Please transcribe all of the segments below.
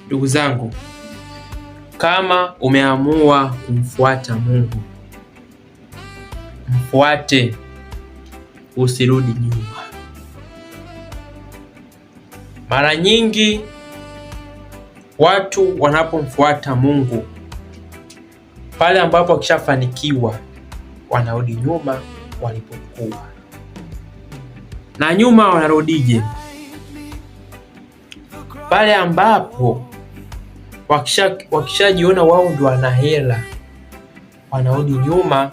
Ndugu zangu, kama umeamua kumfuata Mungu, mfuate, usirudi nyuma. Mara nyingi watu wanapomfuata Mungu, pale ambapo wakishafanikiwa wanarudi nyuma walipokuwa. Na nyuma wanarudije? Pale ambapo wakishajiona wao ndio wana hela, wanarudi nyuma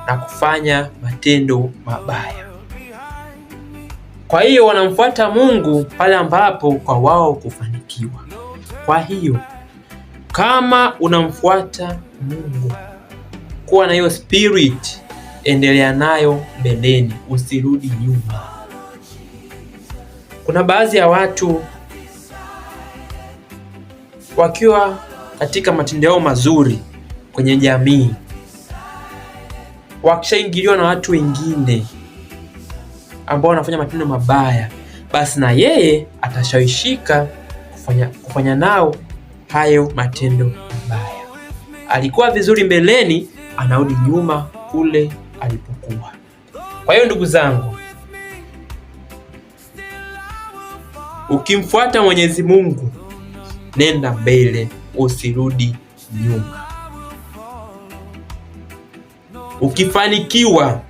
na kufanya matendo mabaya. Kwa hiyo wanamfuata Mungu pale ambapo kwa wao kufanikiwa. Kwa hiyo kama unamfuata Mungu, kuwa na hiyo spirit, endelea nayo mbeleni, usirudi nyuma. Kuna baadhi ya watu wakiwa katika matendo yao mazuri kwenye jamii, wakishaingiliwa na watu wengine ambao wanafanya matendo mabaya, basi na yeye atashawishika kufanya nao hayo matendo mabaya. Alikuwa vizuri mbeleni, anarudi nyuma kule alipokuwa. Kwa hiyo ndugu zangu, ukimfuata Mwenyezi Mungu nenda mbele, usirudi nyuma. Ukifanikiwa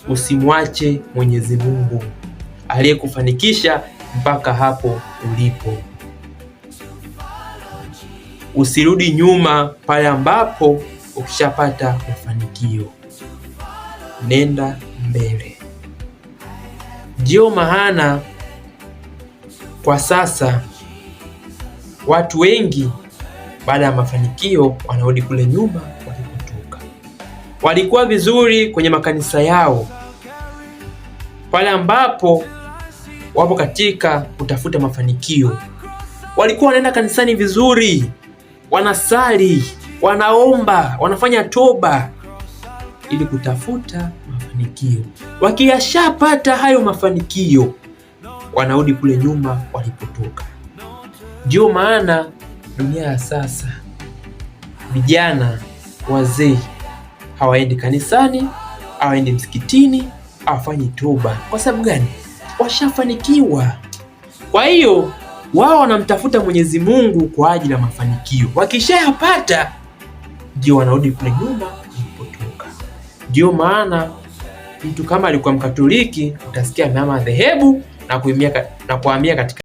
usimwache Mwenyezi Mungu aliyekufanikisha mpaka hapo ulipo. Usirudi nyuma pale ambapo ukishapata mafanikio, nenda mbele. Ndiyo maana kwa sasa watu wengi baada ya mafanikio wanarudi kule nyuma walikotoka. Walikuwa vizuri kwenye makanisa yao, pale ambapo wapo katika kutafuta mafanikio, walikuwa wanaenda kanisani vizuri, wanasali, wanaomba, wanafanya toba ili kutafuta mafanikio. Wakiyashapata hayo mafanikio, wanarudi kule nyuma walipotoka. Ndiyo maana dunia ya sasa vijana, wazee hawaendi kanisani, hawaendi msikitini, hawafanyi toba. Kwa sababu gani? Washafanikiwa. Kwa hiyo wao wanamtafuta Mwenyezi Mungu kwa ajili ya mafanikio, wakishayapata ndio wanarudi kule nyuma walipotoka. Ndiyo maana mtu kama alikuwa Mkatoliki utasikia ameama dhehebu na kuhamia katika